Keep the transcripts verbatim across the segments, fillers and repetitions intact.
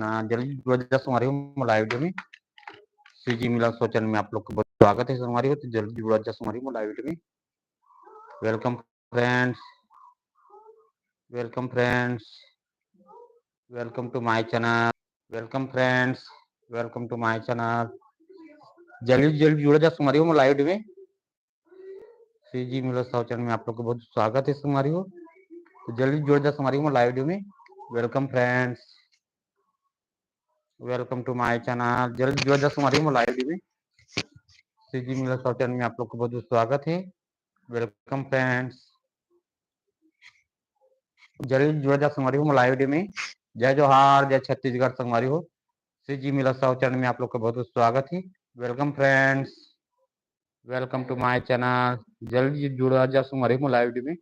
Channel, जल्दी जुड़ जा संगवारी हो मोर लाइव वीडियो में। सीजी मिला सौ चैनल में आप लोग का बहुत स्वागत है संगवारी हो। तो जल्दी जुड़ जा संगवारी हो मोर लाइव वीडियो में। Welcome friends, welcome friends, welcome to my channel, welcome friends, welcome to my channel। जल्दी जल्दी जुड़ जा संगवारी हो मोर लाइव वीडियो में। सीजी मिला सौ चैनल में आप लोग का बहुत स्वागत है संगवारी हो। तो जल्दी जुड़ जा संगवारी हो मोर लाइव वीडियो में। Welcome friends, welcome to my channel। जल्दी जुड़ जा संगवारी हो मोर लाइव वीडियो में। सीजी मिला सौ चैनल में आप लोग का बहुत बहुत स्वागत है। Welcome friends, जल्दी जुड़ जा संगवारी हो मोर लाइव वीडियो में। जय जोहार, जय छत्तीसगढ़ संगवारी हो। सीजी मिला सौ चैनल में आप लोग का बहुत बहुत स्वागत है। Welcome friends, welcome to my channel। जल्दी जुड़ जा संगवारी हो मोर लाइव वीडियो में।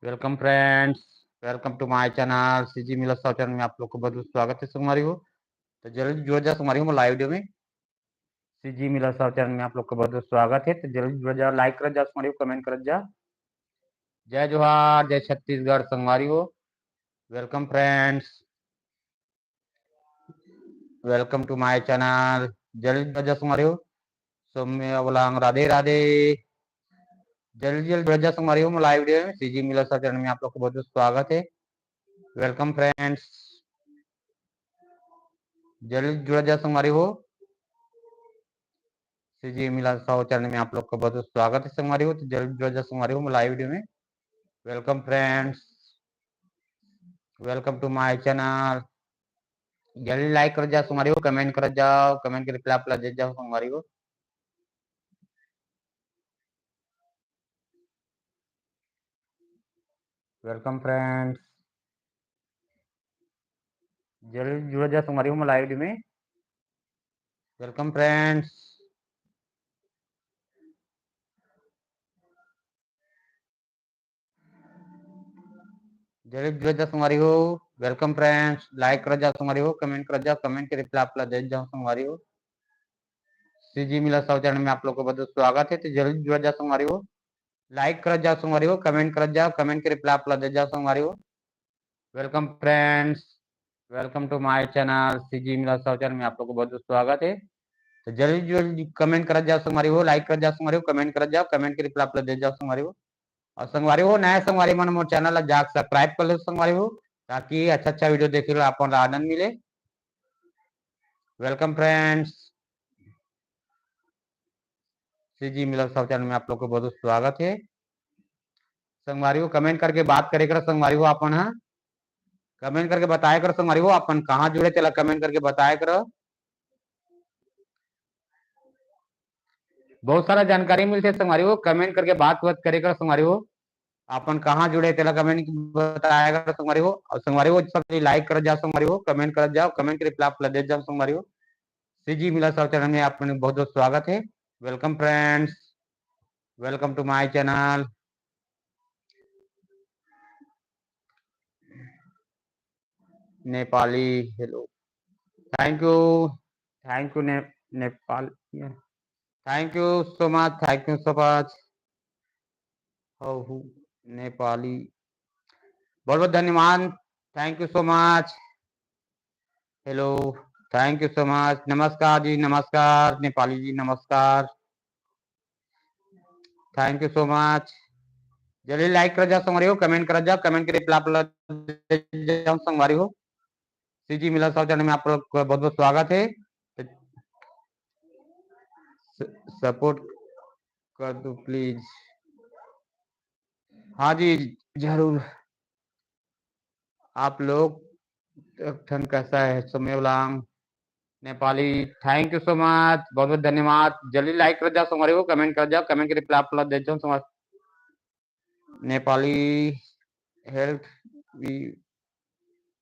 Welcome friends, welcome to my channel। CG मिला सौ चैनल में आप लोग का बहुत बहुत स्वागत है संगवारी हो। तो जल्दी जुड़ जा संगवारी हो मोर लाइव वीडियो में। सीजी मिला सौ चैनल में आप लोग का बहुत बहुत स्वागत है। तो जल्दी जुड़ जा, लाइक कर जा संगवारी हो, कमेंट कर जा। जय जोहार, जय छत्तीसगढ़ संगवारी हो। Welcome friends, welcome to my channel। जल्दी जुड़ जा संगवारी हो। सौम्य अवलांग, राधे राधे। जल्दी जल्दी जुड़ जा संगवारी हो मोर लाइव वीडियो में। सीजी मिला सौ चैनल में आप लोग का बहुत बहुत स्वागत है। Welcome friends, जल्दी जुड़ जा संगवारी हो। सीजी मिला सौ चैनल में आप लोग का बहुत बहुत स्वागत है संगवारी हो। तो जल्दी जुड़ जा संगवारी हो मोर लाइव वीडियो में। Welcome friends, welcome to my channel। जल्दी लाइक कर जा संगवारी हो, कमेंट कर जाओ, कमेंट के रिप्लाई आप ला दे जाओ संगवारी हो। Welcome friends, जल्दी जुड़ जा संगवारी हो मोर लाइव वीडियो में। Welcome friends, जल्दी जुड़ जा संगवारी हो। Welcome friends, लाइक कर जा संगवारी हो, कमेंट कर जा, कमेंट के रिप्लाई आप ला दे जाओ संगवारी हो। सीजी मिला सौ चैनल में आप लोग का बहुत बहुत स्वागत है। तो जल्दी जुड़ जा संगवारी हो, लाइक कर जा संगवारी हो, कमेंट कर जा, कमेंट के रिप्लाई आप ला दे जा संगवारी हो। Welcome friends, welcome to my channel। CG मिला सौ चैनल में आप लोग का बहुत बहुत स्वागत है। तो जल्दी जल्दी कमेंट कर जा संगवारी हो, लाइक कर जा संगवारी हो, कमेंट कर जाओ, कमेंट के रिप्लाई आप ला दे जाओ संगवारी हो। और संगवारी हो, नया संगवारी मन मोर चैनल ला जाके सब्सक्राइब कर लो संगवारी हो, ताकि अच्छा अच्छा वीडियो देखे ला अपन ला आनंद मिले। Welcome friends, सीजी मिला सौ चैनल में आप लोग का बहुत बहुत स्वागत है। संगवारी हो, कमेंट करके बात करे करो संगवारी हो, अपन हा कमेंट करके बताया करो संगवारी हो, अपन कहाँ जुड़े तेला कमेंट करके बताया करो। बहुत सारा जानकारी मिलथे संगवारी हो, कमेंट करके बात बात करे करो संगवारी हो, अपन कहाँ जुड़े तेला कमेंट बताया करो संगवारी हो। और संगवारी हो, सब लाइक कर जाओ संगवारी हो, कमेंट कर जाओ, कमेंट के रिप्लाई आप ला दे जाओ संगवारी हो। सीजी मिला सौ चैनल में आप मन बहुत बहुत स्वागत है। Welcome friends, welcome to my channel। Nepali, hello, thank you, thank you ने, Nepal, thank you so much, thank you so much। हो, हो, नेपाली, बहुत बहुत धन्यवाद, thank you so much। Hello, thank you so much। नमस्कार जी, नमस्कार नेपाली जी, नमस्कार। Thank you so much। जल्दी लाइक कर जाओ संगवारी हो, कमेंट कर जाओ, कमेंट के रिप्लाई आप ला दे जाओ संगवारी हो। सीजी मिला सौ चैनल में आप लोग का बहुत बहुत स्वागत है। सपोर्ट कर दो प्लीज। हाँ जी, जरूर। आप लोग एक ठन कैसा है, सोमेवलांग Nepali, thank you so much, बहुत बहुत धन्यवाद। जल्दी लाइक कर जाओ संगवारी हो, कमेंट कर जाओ, कमेंट के रिप्लाई आप ला दे जाओ संगवारी। नेपाली हेल्थ भी,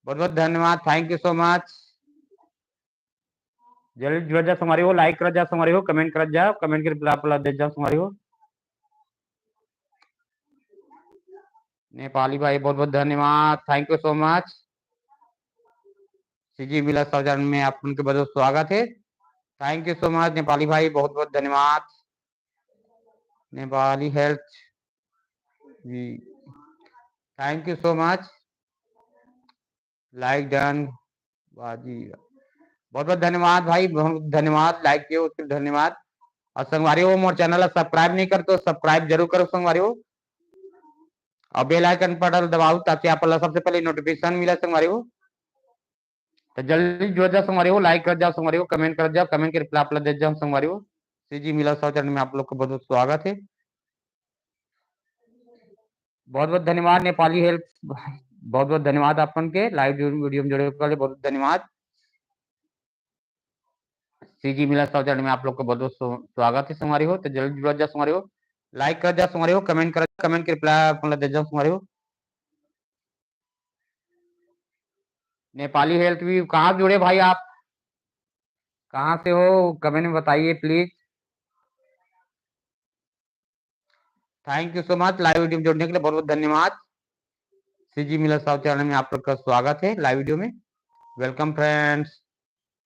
बहुत बहुत धन्यवाद, thank you so much। जल्दी जुड़ जा संगवारी हो, लाइक कर जा संगवारी हो, कमेंट कर जा, कमेंट के रिप्लाई आप ला दे जा संगवारी हो। नेपाली भाई बहुत बहुत धन्यवाद, thank you so much। CG मिला सौ चैनल में आप उनके बहुत स्वागत है, thank you so much Nepali भाई, बहुत बहुत धन्यवाद। Nepali health, ji, thank you so much। Like done। वाह जी, बहुत बहुत धन्यवाद भाई, बहुत धन्यवाद, लाइक किए उसके लिए धन्यवाद। और संगवारी हो, मोर चैनल ला सब्सक्राइब नहीं कर तो सब्सक्राइब जरूर करो संगवारी हो, और बेल आइकन बटन दबाओ ताकि आप ला सबसे पहले नोटिफिकेशन मिले संगवारी हो। तो जल्दी जुड़ जाओ संगवारी हो, लाइक कर जाओ संगवारी हो, कमेंट कर जाओ, कमेंट के रिप्लाई आप ला दे जाओ संगवारी हो। सीजी मिला साहू चैनल में आप लोग को बहुत बहुत स्वागत है। बहुत बहुत धन्यवाद नेपाली हेल्प, बहुत बहुत धन्यवाद आपन के लाइव वीडियो में जुड़े के लिए बहुत धन्यवाद। सीजी मिला साहू चैनल में आप लोग को बहुत बहुत स्व- स्वागत है संगवारी हो। तो जल्दी जुड़ जाओ संगवारी हो, लाइक कर जाओ संगवारी हो, कमेंट कर, कमेंट के रिप्लाई आप लोग दे जाओ संगवारी हो। नेपाली हेल्प भी कहाँ जुड़े भाई आप, कहाँ से हो, कमेंट में बताइए please. Thank you so much live video में जुड़ने के लिए, बहुत बहुत धन्यवाद। सीजी मिला साहू चैनल में आप लोग का स्वागत है लाइव वीडियो में। Welcome friends.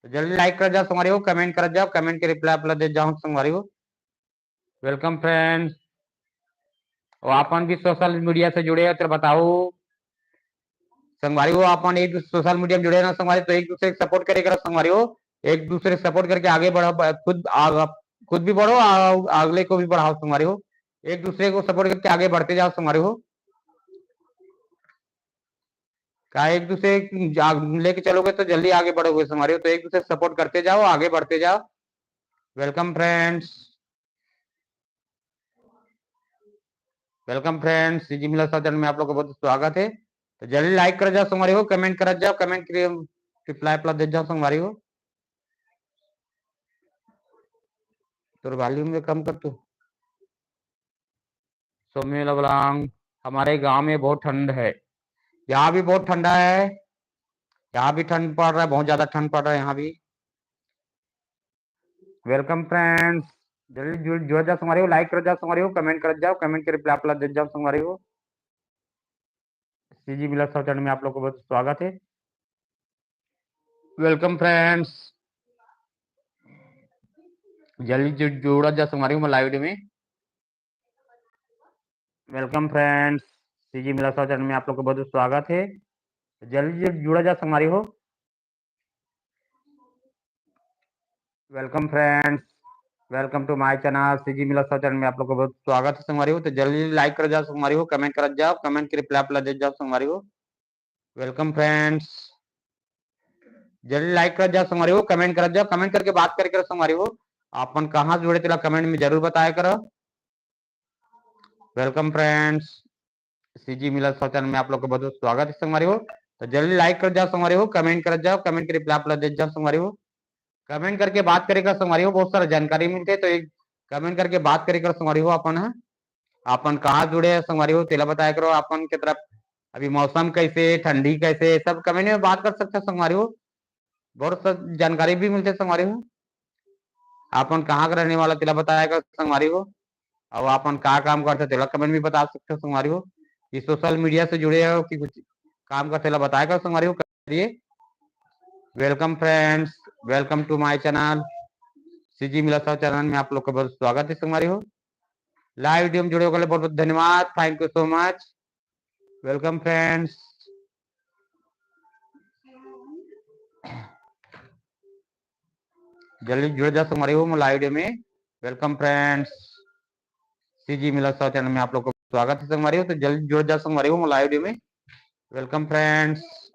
तो जल्दी लाइक कर जाओ संगवारी हो, कमेंट कर जाओ, कमेंट के रिप्लाई आप लोग दे जाओ संगवारी हो। Welcome friends. और आपन भी सोशल मीडिया से जुड़े हो तो बताओ संगवारी हो, आपन एक सोशल मीडिया में जुड़े ना संगवारी, तो एक दूसरे को सपोर्ट करे करो संगवारी हो, एक दूसरे को सपोर्ट करके आगे बढ़ो, ब- खुद आ, खुद भी बढ़ो, आ, अगले को भी बढ़ाओ संगवारी हो। एक दूसरे को सपोर्ट करके आगे बढ़ते जाओ संगवारी हो। का एक दूसरे को आग- लेके चलोगे तो जल्दी आगे बढ़ोगे संगवारी हो। तो एक दूसरे को सपोर्ट करते जाओ, आगे बढ़ते जाओ। Welcome friends. Welcome friends, CG Mila Sahu channel में आप लोग का बहुत स्वागत है। तो जल्दी लाइक कर जाओ संगवारी हो, कमेंट कर जाओ, कमेंट के रिप्लाई प्लस दे जाओ संगवारी हो। तोर वॉल्यूम में कम कर तू। सोम्य लबलांग, हमारे गांव में बहुत ठंड है। यहाँ भी बहुत ठंडा है, यहाँ भी ठंड पड़ रहा है, बहुत ज्यादा ठंड पड़ रहा है यहाँ भी। Welcome friends. जल्दी जुड़ जुड़ जाओ संगवारी हो, लाइक कर जाओ संगवारी हो, कमेंट कर जाओ, कमेंट के रिप्लाई आप लोग दे जाओ संगवारी हो। सीजी मिला साहू चैनल में आप लोग को बहुत स्वागत है। Welcome friends. जल्दी जु- जुड़ा जा संगवारी हो लाइव वीडियो में। Welcome friends. CG Mila Sahu channel में आप लोग को बहुत स्वागत है। जल्दी जु- जुड़ा जा संगवारी हो। Welcome friends. Welcome to my channel. CG Mila Sahu channel में आप लोग को बहुत स्वागत है संगवारी हो। तो जल्दी लाइक कर जाओ संगवारी हो, कमेंट कर जाओ, कमेंट के रिप्लाई आप लोग दे जाओ संगवारी हो। Welcome friends. जल्दी लाइक कर जाओ संगवारी हो, कमेंट कर जाओ, कमेंट करके बात करे करो संगवारी हो। आपन कहाँ से जुड़े तेला कमेंट में जरूर बताया करो। Welcome friends. CG Mila Sahu channel में आप लोग को बहुत बहुत स्वागत है संगवारी हो। तो जल्दी लाइक कर जाओ संगवारी हो, कमेंट कर जाओ, कमेंट के रिप्लाई आप लोग दे जाओ संगवारी हो। कमेंट करके बात करे करो संगवारी हो, बहुत सारा जानकारी मिलते हैं। तो एक कमेंट करके बात करे करो संगवारी हो, अपन है अपन कहाँ जुड़े हैं संगवारी हो, तेला बताया करो। अपन के तरफ अभी मौसम कैसे, ठंडी कैसे, सब कमेंट में बात कर सकते हो संगवारी हो। बहुत सा जानकारी भी मिलते संगवारी हो। अपन कहाँ का रहने वाला तेला बताया करो संगवारी हो, और अपन का काम करते तेला कमेंट में बता सकते हो संगवारी हो। कि सोशल मीडिया से जुड़े हो कि कुछ काम करते तेला बताया करो संगवारी हो, करिए। Welcome friends, welcome to my channel. CG Mila Sahu channel में आप लोग का बहुत स्वागत है संगवारी हो। लाइव वीडियो में जुड़े होकर बहुत बहुत धन्यवाद, thank you so much. Welcome friends. जल्दी जुड़ जा संगवारी हो मोर लाइव वीडियो में। Welcome friends. CG Mila Sahu channel में आप लोग को स्वागत है संगवारी हो। तो जल्दी जुड़ जा संगवारी हो मोर लाइव वीडियो में। Welcome friends.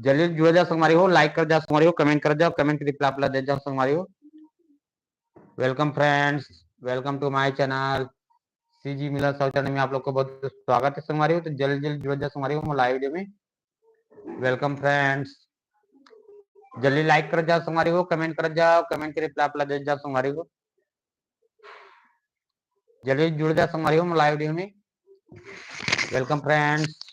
जल्दी जुड़ जा संगवारी हो, लाइक कर जा संगवारी हो, कमेंट कर जाओ, कमेंट के रिप्लाई आप लोग दे जाओ संगवारी हो। Welcome friends, welcome to my channel. CG Mila Sahu channel में आप लोग को बहुत स्वागत है संगवारी हो। तो जल्दी जल्दी जुड़ जा संगवारी हो मोर लाइव वीडियो में। Welcome friends. जल्दी लाइक कर जाओ संगवारी हो, कमेंट कर जाओ, कमेंट के रिप्लाई आप लोग दे जाओ संगवारी हो। जल्दी जुड़ जा संगवारी हो मोर लाइव वीडियो में। Welcome friends.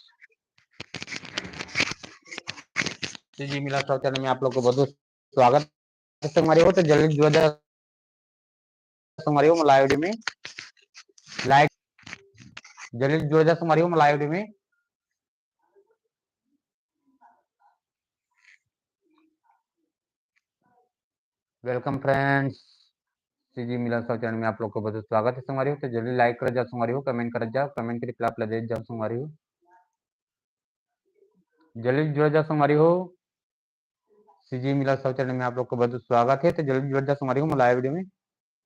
CG Mila Sahu channel में आप लोग को बहुत बहुत स्वागत है संगवारी हो। तो जल्दी जुड़ जा संगवारी हो मोर लाइव वीडियो में। लाइक जल्दी जुड़ जा संगवारी हो मोर लाइव वीडियो में। Welcome friends. सीजी मिलन साहू चैनल में आप लोग को बहुत स्वागत है संगवारी हो। तो जल्दी लाइक कर जाओ संगवारी हो, कमेंट कर जाओ, कमेंट के रिप्लाई आप लोग दे जाओ संगवारी हो। जल्दी जुड़ जाओ संगवारी हो। सीजी मिलन साहू चैनल में आप लोग को बहुत स्वागत है। तो जल्दी जुड़ जाओ संगवारी हो मोर लाइव वीडियो में।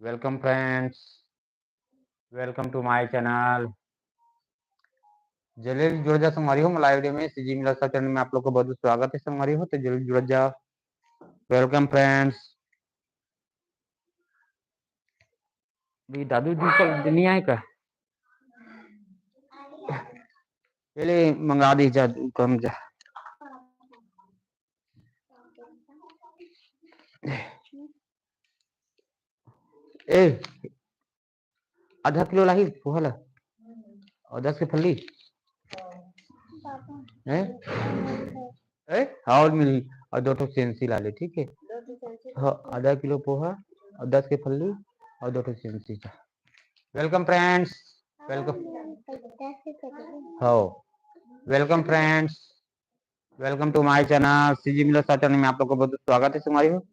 Welcome friends, welcome to my channel। जल्दी जुड़ जाओ संगवारी हो मोर लाइव वीडियो में। सीजी मिलन साहू चैनल में आप लोग को बहुत स्वागत है संगवारी हो। तो जल्दी जुड़ जाओ। Welcome friends। भी दादू जी कल नहीं आए का? ये ले मंगा दी जा, कम जा। ए, आधा किलो लाही पोहा ला और दस के फल्ली। हैं? ए, हाँ, और मिली। और दो ठो सेंसी ला ले, ठीक है? हाँ, आधा किलो पोहा और दस के फल्ली और दो ठो सेंसी का। Welcome friends, welcome। हाँ, welcome friends, welcome to my channel। CG Milan Sahu channel में आप लोग को बहुत स्वागत है संगवारी हो।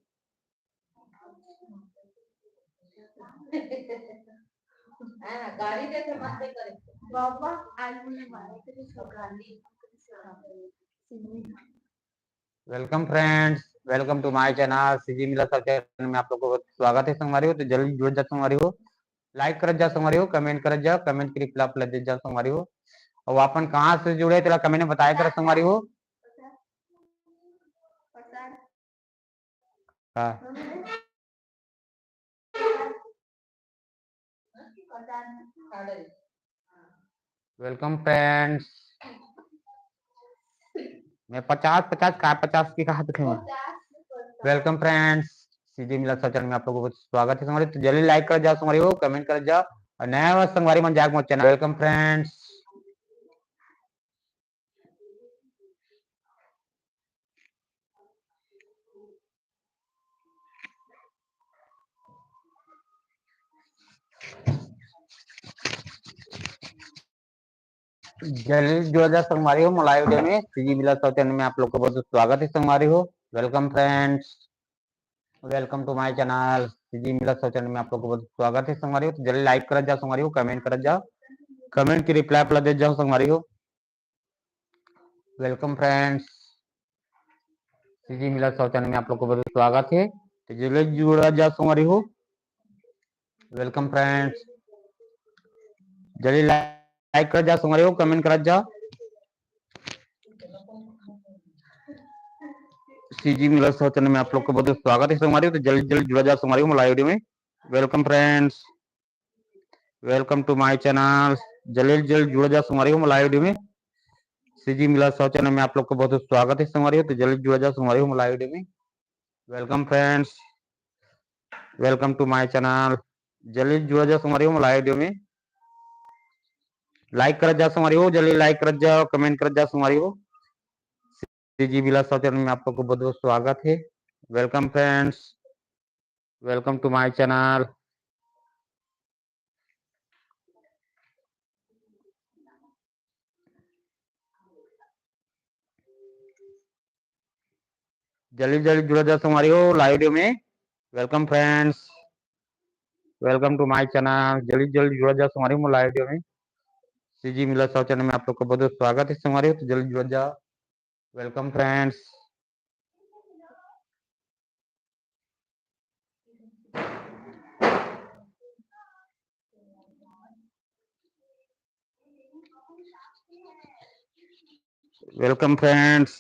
Welcome friends, welcome to my channel। CG Milan Sahu channel में आप लोग को बहुत स्वागत है संगवारी हो। तो जल्दी जुड़ जाओ संगवारी हो, लाइक कर जाओ संगवारी हो, कमेंट कर जाओ, कमेंट के रिप्लाई आप लोग दे जाओ संगवारी हो। और अपन कहाँ से जुड़े तेला कमेंट में बताया करो संगवारी हो। हाँ। Welcome friends। मैं पचास पचास का पचास की कहा थे। Welcome friends, सीजी मिलन साहू चैनल में आप लोगों को स्वागत है संगवारी। तो जल्दी लाइक कर जाओ संगवारी हो, कमेंट कर जाओ और नया वाला संगवारी मन जाग मोर चैनल। Welcome friends। जल्दी जुड़ जा संगवारी हो मोर लाइव वीडियो में। सीजी मिलन साहू चैनल में आप लोग को बहुत स्वागत है संगवारी हो। Welcome friends, welcome to my channel। CG Milan Sahu channel में आप लोग को बहुत स्वागत है संगवारी हो। तो जल्दी लाइक कर जाओ संगवारी हो, कमेंट कर जाओ, कमेंट की रिप्लाई आप लोग दे जाओ संगवारी हो। Welcome friends, सीजी मिलन साहू चैनल में आप लोग को बहुत स्वागत है। तो जल्दी जुड़ जा संगवारी हो। Welcome friends, जल्दी लाइक कर जा संगवारी हो, कमेंट कर जा। सीजी मिलन साहू चैनल में आप लोग को बहुत स्वागत है संगवारी हो। तो जल्दी जल्दी जुड़ जा संगवारी हो मोर लाइव वीडियो में। Welcome friends, welcome to my channel। जल्दी जल्दी जुड़ जा संगवारी हो मोर लाइव वीडियो में। सीजी मिलन साहू चैनल में आप लोग को बहुत स्वागत है संगवारी हो। तो जल्दी जुड़ जा संगवारी हो मोर लाइव वीडियो में। Welcome friends, welcome to my channel। जल्दी जुड़ जा संगवारी हो मोर लाइव वीडियो में। लाइक कर जा संगवारी हो, जल्दी लाइक कर जाओ, कमेंट कर जा संगवारी हो। सीजी मिलन साहू चैनल में आप लोग को बहुत बहुत स्वागत है। Welcome friends, welcome to my channel। जल्दी जल्दी जुड़ जा संगवारी हो लाइव वीडियो में। Welcome friends, welcome to my channel। जल्दी जल्दी जुड़ जा संगवारी हो लाइव वीडियो में। सीजी मिलन साहू चैनल में आप लोग को बहुत बहुत स्वागत है संगवारी हो। तो जल्दी जुड़ जा। Welcome friends। Welcome friends,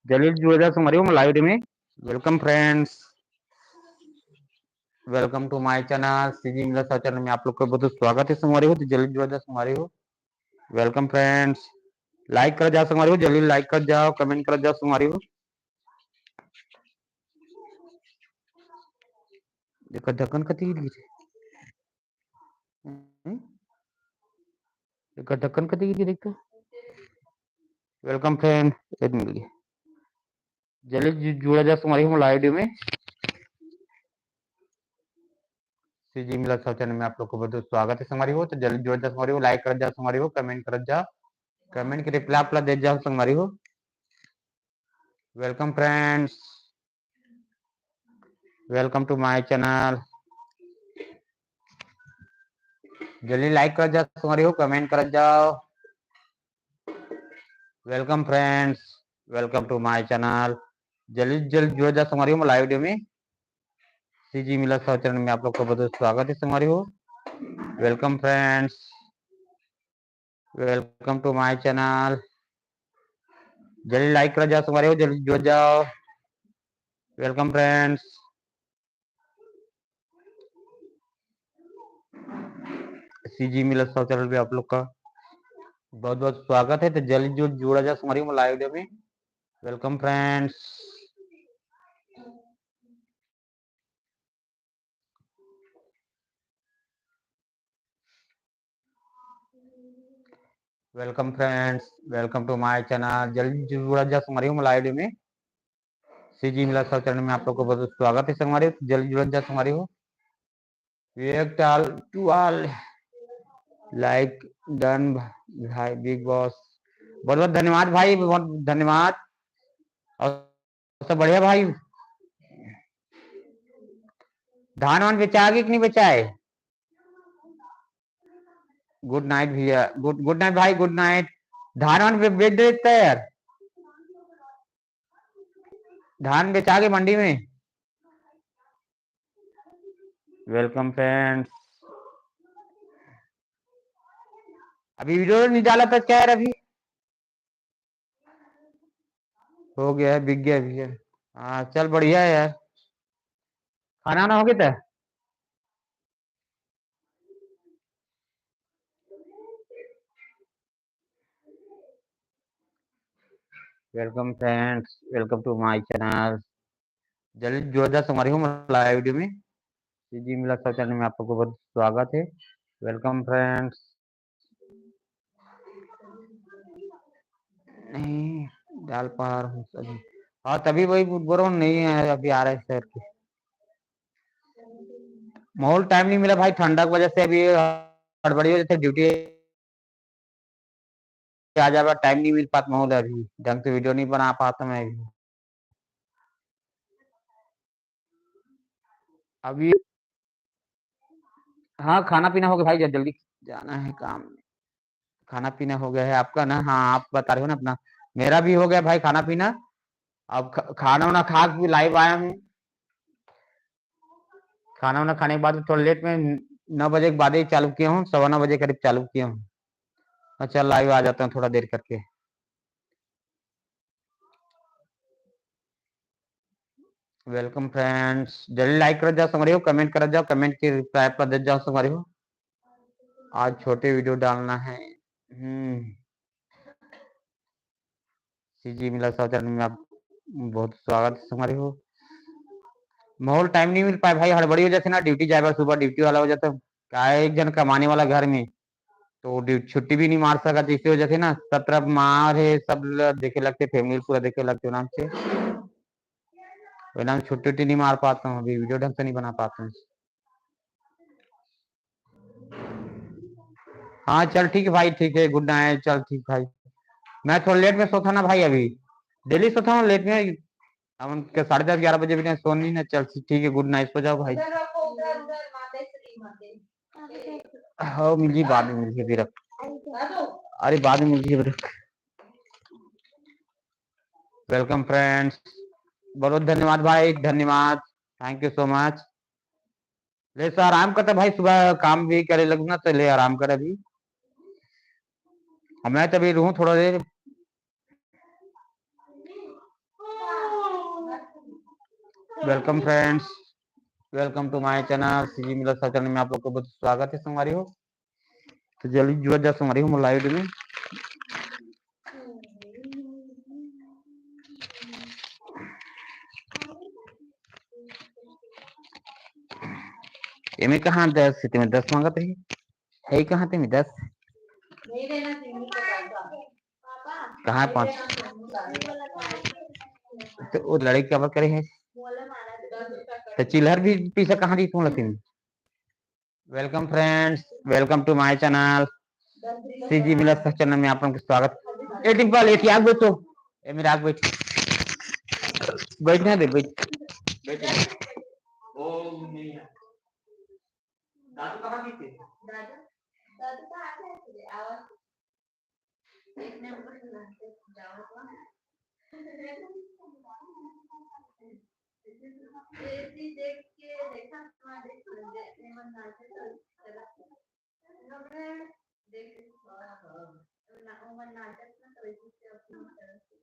जल्दी जुड़ जा संगवारी हो लाइव वीडियो में। Welcome friends, welcome to my channel। CG Milan Sahu channel में आप लोग को बहुत स्वागत है संगवारी हो। तो जल्दी जुड़ जा संगवारी हो। Welcome friends, लाइक कर जा संगवारी हो, जल्दी लाइक कर जाओ, कमेंट कर जाओ संगवारी हो। देखो ढक्कन कति गिर गे। हम्म? देखो ढक्कन कति गिर गे, देख तो। Welcome friend, एक मिल गया। जल्दी जु-, जुड़ा जा संगवारी हो लाइव वीडियो में। सीजी मिलन साहू चैनल में आप लोग को बहुत स्वागत है संगवारी हो। तो जल्दी जुड़ जा संगवारी हो, लाइक कर जा संगवारी हो, कमेंट कर जा, कमेंट के रिप्लाई आप लोग दे जाओ संगवारी हो। Welcome friends। Welcome to my channel। जल्दी like कर जा संगवारी हो, comment कर जाओ। Welcome friends, welcome to my channel। जल्दी जल्दी जुड़ जा संगवारी हो, मैं live video में। सीजी मिला साहू चैनल में आप लोग का बहुत बहुत स्वागत है संगवारी हो। Welcome friends, welcome to my channel। जल्दी like कर जाओ संगवारी हो, जल्दी जुड़ जाओ। Welcome friends। CG Mila Sahu channel पे आप लोग का बहुत बहुत स्वागत है। तो जल्दी जो जुड़ा जा संगवारी हो live video में। Welcome friends। Welcome friends, welcome to my channel। जल्दी जुड़ा जा संगवारी हो live video में। सीजी मिला साहू चैनल में आप लोग को बहुत स्वागत है संगवारी हो। जल्दी जुड़ा जा संगवारी हो। React all to all, like done भाई big boss। बहुत बहुत धन्यवाद भाई, बहुत धन्यवाद। और सब बढ़िया भाई। धान वान बेचा गे कि नहीं बेचा है? Good night भैया, good, good night भाई, good night। धान वान बे-, बेच देता है यार, धान बेचा गे मंडी में। Welcome friends। अभी video नहीं डाला था क्या यार? अभी हो गया है, बिक गया भी है। हाँ, चल बढ़िया है यार। खाना वाना हो गया था? Welcome friends, welcome to my channel। जल्दी जुड़ जा संगवारी हो live video में। सीजी मिला साहू चैनल में आप लोग को बहुत स्वागत है। Welcome friends। नहीं डाल पा रहा हूँ अभी। हाँ, तभी वही बोल रहा हूँ, नहीं है अभी, आ रहा है शहर के। माहौल टाइम नहीं मिला भाई, ठंडा की वजह से अभी हड़बड़ी वजह से ड्यूटी आ जावा, टाइम नहीं मिल पाता माहौल, अभी ढंग से वीडियो नहीं बना पाता मैं अभी। अभी हाँ, खाना पीना हो गया भाई, जल्दी जाना है काम। खाना पीना हो गया है आपका ना? हाँ, आप बता रहे हो ना अपना। मेरा भी हो गया भाई खाना पीना। अब ख-, खाना वाना खा के लाइव आया हूँ। खाना वाना खाने के बाद थोड़ा लेट में, नौ बजे के बाद ही चालू किया हूँ, सवा नौ बजे करीब चालू किया हूँ। अच्छा, लाइव आ जाता हूँ थोड़ा देर करके। वेलकम फ्रेंड्स, जल्दी लाइक कर जाओ संगवारी हो, कमेंट कर जाओ, कमेंट के रिप्लाई पर दे जाओ संगवारी हो। आज छोटे वीडियो डालना है। हम्म, सीजी मिला साहू चैनल में आप बहुत स्वागत है संगवारी हो। माहौल टाइम नहीं मिल पाए भाई, हड़बड़ी हो जाती ना, ड्यूटी जाए बर, सुबह ड्यूटी वाला हो जाता, का एक जन कमाने वाला घर में, तो ड्यू-, छुट्टी भी नहीं मार सका, जिसकी वजह से ना सब तरफ मार है, सब ल-, देखे लगते, फैमिली पूरा देखे लगते नाम से, वही नाम छुट्टी उट्टी नहीं मार पाता हूँ, अभी वीडियो ढंग से नहीं बना पाता हूँ। हाँ चल ठीक है भाई, ठीक है, गुड नाइट। चल ठीक भाई, मैं थोड़ा लेट में सोता ना भाई, अभी डेली सोता हूँ लेट में, हम के साढ़े दस ग्यारह बजे भी नहीं सो नहीं ना। चल ठीक है, गुड नाइट, सो जाओ भाई। हाँ, मिल जी, बाद में मिल जी, अभी रख। अरे बाद में मिल जी, अभी रख। वेलकम फ्रेंड्स, बहुत धन्यवाद भाई, धन्यवाद, thank you so much। ले सर, आराम करता भाई, सुबह काम भी करे लगना, तो ले आराम कर अभी। अब मैं तो अभी रहूँ थोड़ा देर। Welcome friends, welcome to my channel, CG Mila Sahu channel में आप लोग को बहुत स्वागत है संगवारी हो। तो जल्दी जुड़ जा संगवारी हो मोर लाइव में। एमे कहाँ दस है, तेमे दस मांगत रही है, कहाँ तेमे दस? कहाँ है पाँच? तो वो लड़ाई कबर करे है, तो चिल्हर भी पीछे कहाँ दी तुम लतीन? Welcome friends, welcome to my channel, CG Mila Sahu channel में आप लोगों का स्वागत। ए डिम्पल, एक आग बैठो, ए मेरा आग बैठ, बैठने दे, बैठ, बैठ। दादू कहाँ गए थे? दादू, दादू कहाँ गए थे? आवाज एक नंबर सुनाते जाओ तो। ऐसी देख के देखा तुम्हारे, देखने मन नाचे तो चला। देख, हाँ, हाँ। ना, वो मन नाचत ना तो इसी से अपनी तरफ से।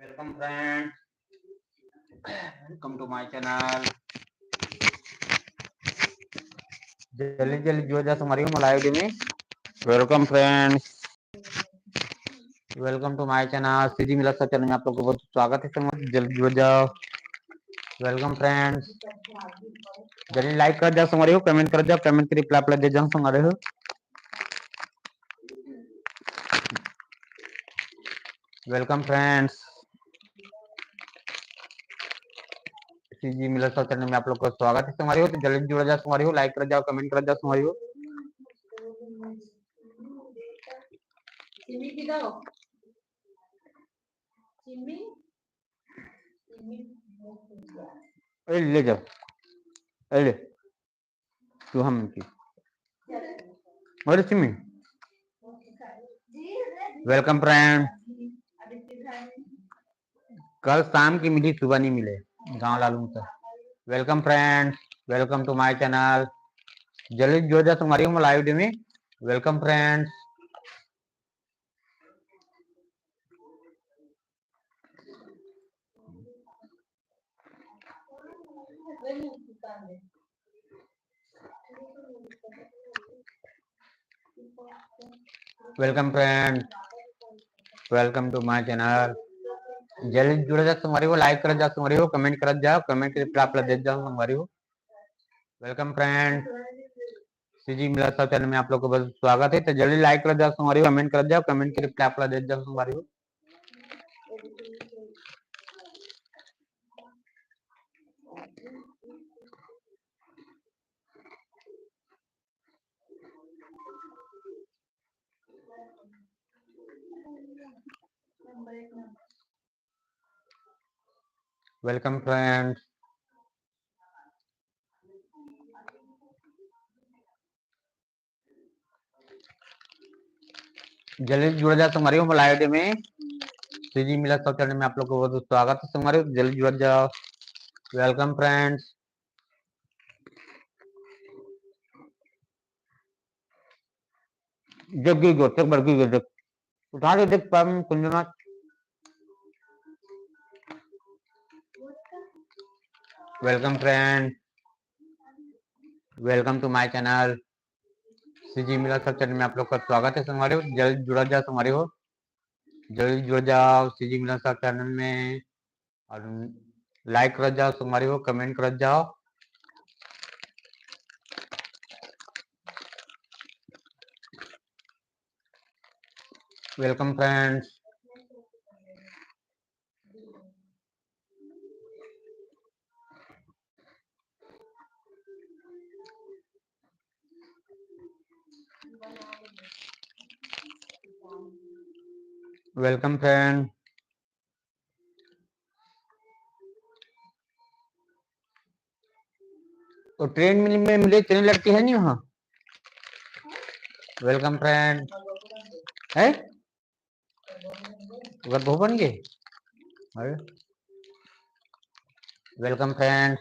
Welcome friend, welcome to my channel. जल्दी जल्दी जुड़ जा संगवारी हो मोर live में। Welcome friends, welcome to my channel। CG Mila sub channel में आप लोग को बहुत स्वागत है संगवारी, जल्दी जुड़ जाओ। Welcome friends, जल्दी like कर जाओ संगवारी हो, comment कर जाओ, comment के reply आप लोग दे जाओ संगवारी हो। Welcome friends, सीजी मिला सब channel में आप लोग का स्वागत है संगवारी हो। तो जल्दी जुड़ जाओ संगवारी हो, like कर जाओ, comment कर जाओ संगवारी हो। ए, ले जाओ, ए, ले। तू हम की। और सिमी, welcome friend। कल शाम की मिली, सुबह नहीं मिले, गांव लालू से। Welcome friends, welcome to my channel। जल्दी जुड़ जा संगवारी हो live में। Welcome friends। Welcome friend, welcome to my channel। जल्दी जुड़ जा संगवारी हो, like कर जा संगवारी हो, comment कर जाओ, comment के reply आप लोग दे जाओ संगवारी हो। Welcome friend, सीजी मिला सब channel में आप लोग को बहुत स्वागत है। तो जल्दी like कर जाओ संगवारी हो, comment कर जाओ, comment के reply आप लोग दे जाओ संगवारी हो। Welcome friends। जल्दी जुड़ जाओ संगवारी हो live में। सीजी मिला सब channel में आप लोग को बहुत स्वागत है संगवारी हो, जल्दी जुड़ जाओ। Welcome friends। जग गिर गयो, तक बर गिर गयो, देख। उठा ले, देख, पैर में कुंदना। Welcome friend, welcome to my channel। CG Mila sub channel में आप लोग का स्वागत है संगवारी हो। जल्दी जुड़ा जाओ संगवारी हो, जल्दी जुड़ जाओ सीजी मिला सब channel में। और like कर जाओ संगवारी हो, comment कर जाओ। Welcome friends। Welcome friend। तो ट्रेन में, में मिले, ट्रेन लगती है नहीं वहाँ। Welcome friend. है? अगर बहु बन गए। अरे। Welcome friend.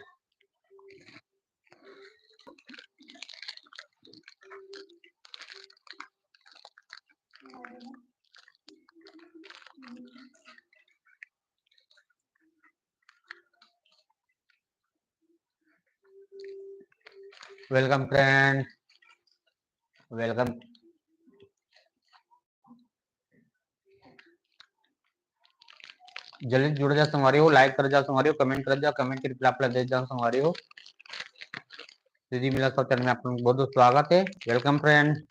Welcome friend, welcome. जल्दी जुड़ जा संगवारी हो, लाइक कर जा संगवारी हो, कमेंट कर जा, कमेंट के रिप्लाई आप ला दे जा संगवारी हो। दीदी मिला सब चैनल में आप लोग बहुत बहुत स्वागत है। Welcome friend.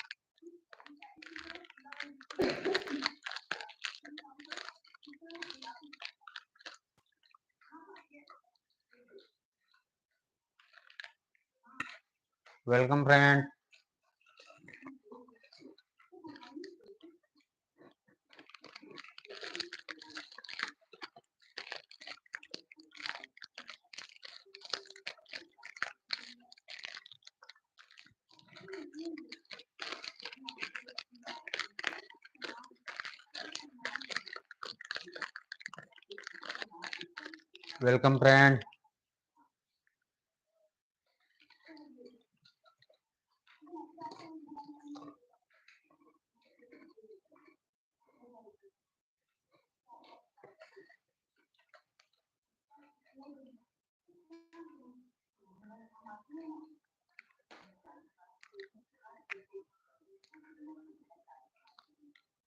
Welcome friend. Welcome friend.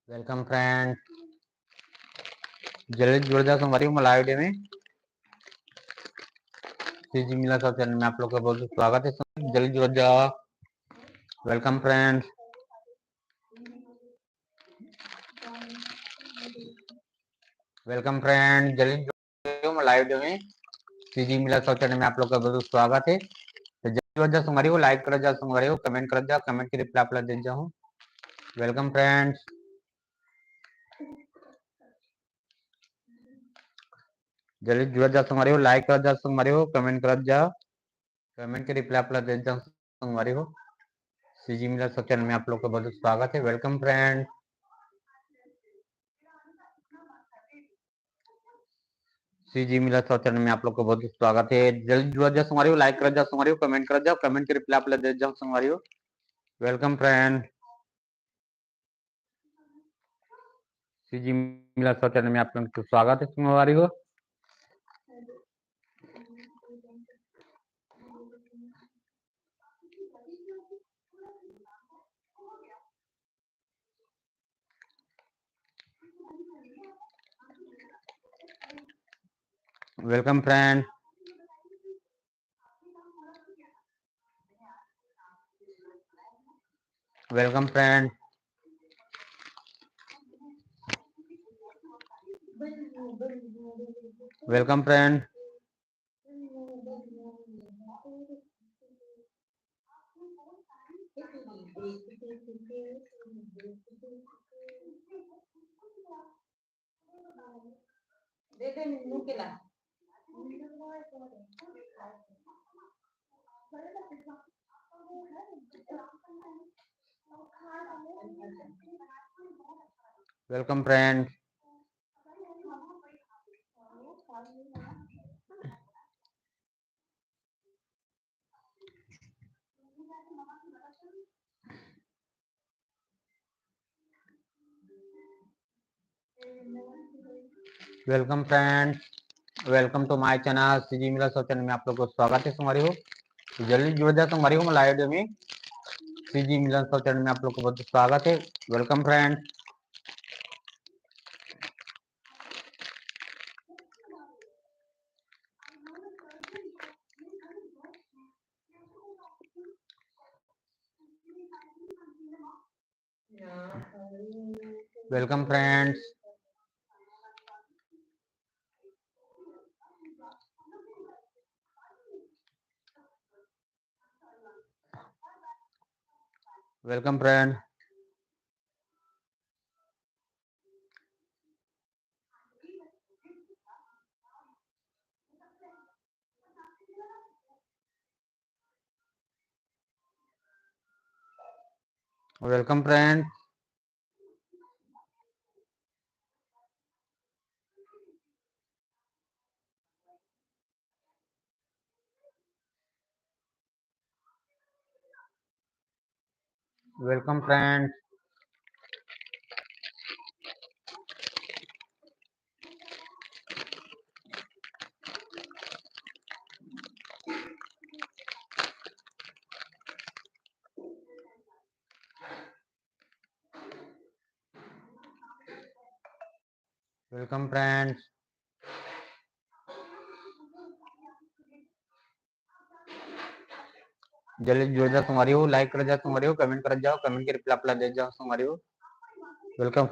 Welcome friend, जल्दी जुड़ जा संगवारी हो लाइव डे में। सीजी मिला सब चैनल में आप लोग का बहुत स्वागत है। जल्दी जुड़ जा। वेलकम फ्रेंड, वेलकम फ्रेंड, जल्दी जुड़ जा लाइव डे में। सीजी मिला सब चैनल में आप लोग का बहुत स्वागत है। तो जल्दी जुड़ जा संगवारी हो, लाइक कर जा संगवारी हो, कमेंट कर जा, कमेंट के रिप्लाई आप लोग दे जाऊँ। Welcome friends. जल्दी जुड़ जा संगवारी हो, लाइक कर जा संगवारी हो, कमेंट कर जा, कमेंट के रिप्लाई आप लोग दे जा संगवारी हो। सीजी मिला सब चैनल में आप लोग का बहुत स्वागत है। Welcome friend. सीजी मिला सब चैनल में आप लोग का बहुत स्वागत है। जल्दी जुड़ जा संगवारी हो, लाइक कर जा संगवारी हो, कमेंट कर जा, कमेंट के रिप्लाई आप लोग दे जा संगवारी हो। Welcome friend. सीजी मिला सब चैनल में आप लोग का स्वागत है संगवारी हो। Welcome friend. Welcome friend. Welcome friend. Welcome friend. Welcome friends, welcome to my channel. CG Mila सब चैनल में आप लोग का स्वागत है संगवारी हो। तो जल्दी जुड़ जा संगवारी हो लाइव में। सीजी मिला सब चैनल में आप लोग का बहुत स्वागत है। Welcome friends. Welcome friends. Welcome friend. Welcome friend. Welcome friend. Welcome friends. जल्दी जुड़ जा संगवारी हो, like कर जा संगवारी हो, comment कर जाओ, comment के reply अपला दे जाओ संगवारी हो। Welcome.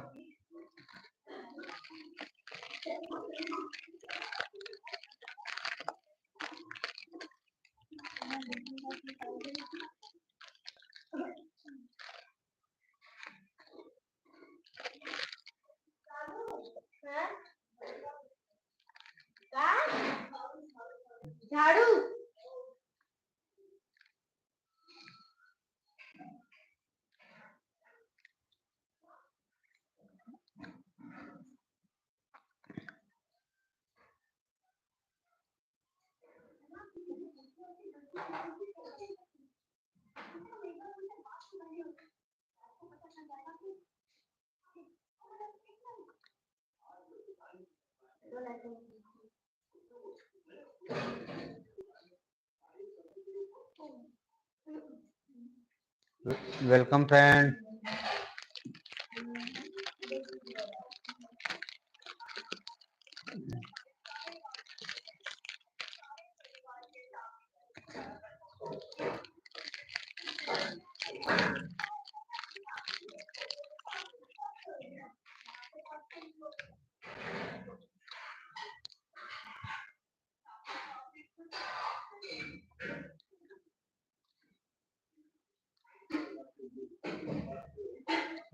झाड़ू। Welcome friend.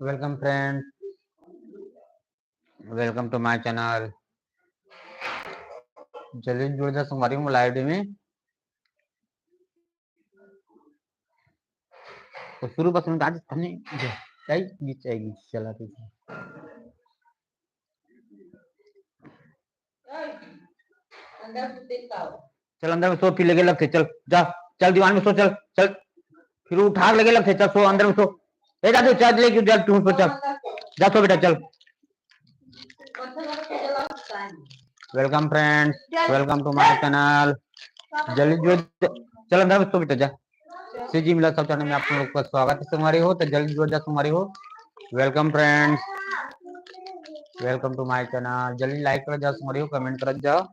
Welcome friend, welcome to my channel. जल्दी जुड़ जा संगवारी हो live में। तो शुरू बस में आज तने जाएगी, जाएगी, चला तू। चल अंदर में सो, फिर लगे लगथे, चल जा, चल दीवान में सो, चल, चल, फिर उठा के लगे लगथे, चल सो अंदर में सो। ए जा तू, चल ले क्यों जा तू सो, चल जा सो बेटा, चल। Welcome friends, welcome to my channel. जल्दी जो, चल अंदर में सो बेटा, जा। सीजी मिला सब चैनल में आप लोग का स्वागत है संगवारी हो। तो जल्दी जुड़ जा संगवारी हो। Welcome friends, welcome to my channel. जल्दी like कर जा संगवारी हो, comment कर जाओ।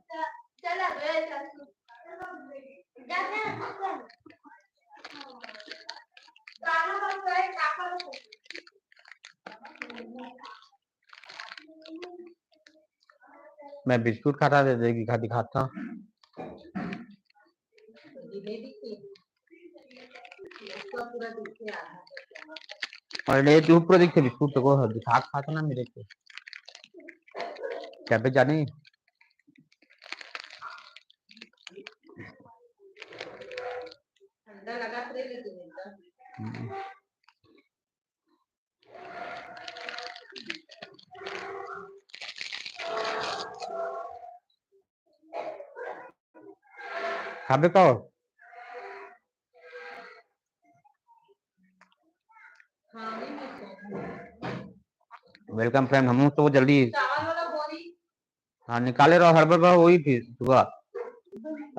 मैं बिस्कुट खाता दे देगी, खा दिखाता। अरे नहीं, तू ऊपर दिखते बिस्कुट तो को दिखा, खाता ना मेरे को। क्या पे जाने? ठंडा लगा तो ले लेते हैं। हम्म। खाबे का हो? Welcome friend, हम तो जल्दी। हाँ, निकाले रहो, हड़बड़ बा, वही फिर सुबह।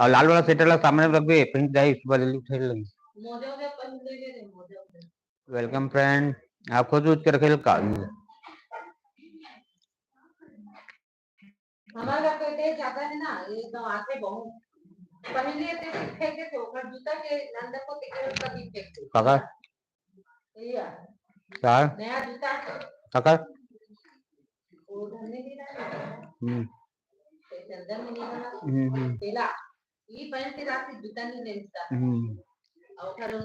और लाल वाला सेटर ला सामने रख दे, फिर जाए सुबह जल्दी उठे लगी। Welcome friend, आप खुद यूज करके का? हमारा तो इधर ज्यादा है ना, ये तो आते बहुत। पहले ये तो फेंक देते, ओकर जूता के अंदर को देखे, उसका भी फेंक देते। काका? भैया। का? नया जूता है। काका? वो घर में नहीं रहा। हम्म। तो अंदर में नहीं रहा। हम्म, हम्म। तेला। ये पहन के रात के जूता नहीं लेता। हम्म। और फिर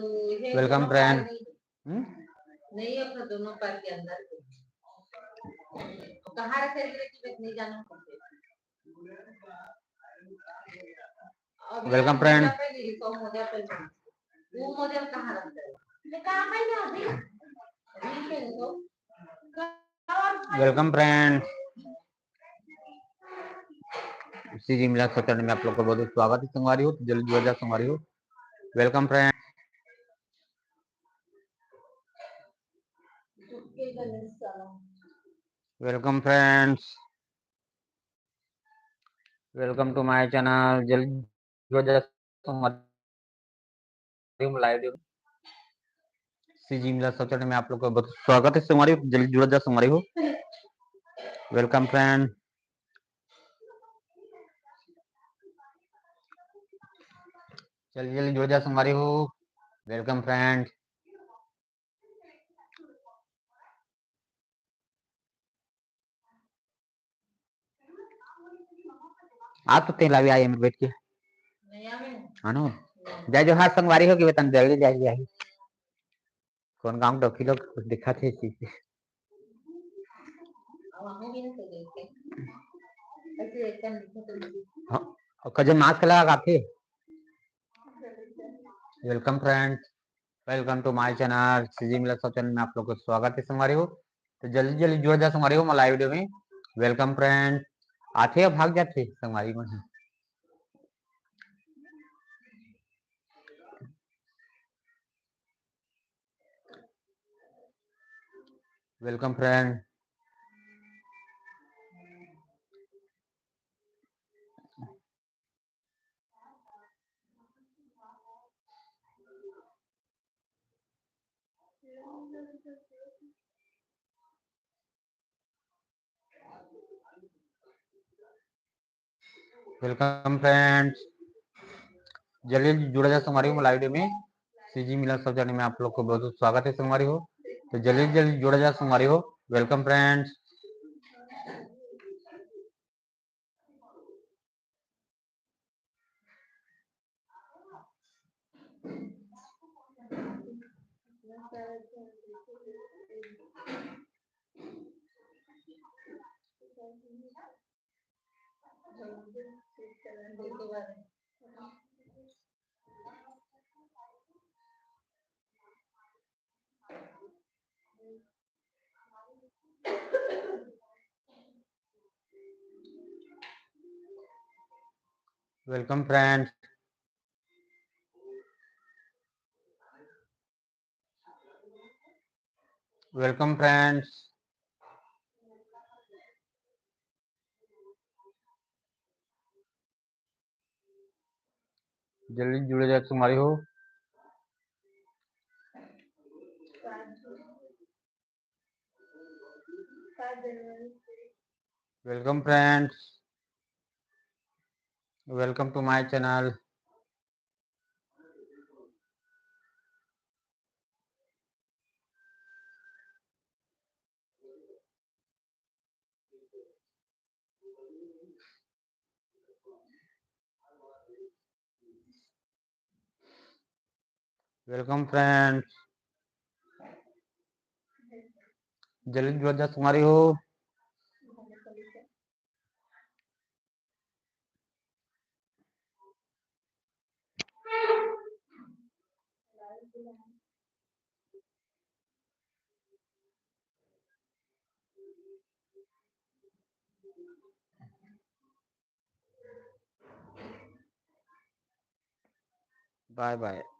ये Welcome दोनों friend. पैर नहीं, हम्म? नहीं, अपना दोनों पैर के अंदर के। वो कहाँ रखे थे कि बस नहीं जाना पड़ते। अब Welcome friend. मोजा पे नहीं, तो मोजा पे नहीं। वो मोजा कहाँ रखते हैं? ये कहाँ पे नहीं होती? Welcome friend, सी जी मिला सचन में आप लोग को बहुत स्वागत है संगवारी हो। तो जल्दी जुड़ जा संगवारी हो। Welcome friend, welcome friends, welcome to my channel। जल्दी जुड़ जा संगवारी हो, live दे। सी जी मिला सचन में आप लोग का बहुत स्वागत है संगवारी हो। जल्दी जुड़ जा संगवारी हो। Welcome friend, जल्दी जल्दी जुड़ जा संगवारी हो। Welcome friend। आप तो तेल अभी आए में बैठ के। हाँ नो। जय जोहार संगवारी हो कि वेतन जल्दी जय जय। कौन गांव डौकी लोग दिखा थे इसी। हाँ, और कजन mask लगा के। Welcome friend, welcome to my channel। सी जी मिला सब चैनल में आप लोग को स्वागत है संगवारी हो। तो जल्दी जल्दी जुड़ जा संगवारी हो हमारे live video में। Welcome friend, आथे या भाग जाथे संगवारी मन। Welcome friend। Welcome friends, जल्दी जल्दी जुड़ा जा संगवारी हो live video में। सी जी मिला सब चैनल में आप लोग को बहुत स्वागत है संगवारी हो। तो जल्दी जल्दी जुड़ा जा संगवारी हो। Welcome friends। Welcome friends। Welcome friends। जल्दी जुड़े जा संगवारी हो। Welcome friends, welcome to my channel। Welcome friends, जल्दी जुड़ जा संगवारी हो। Bye bye।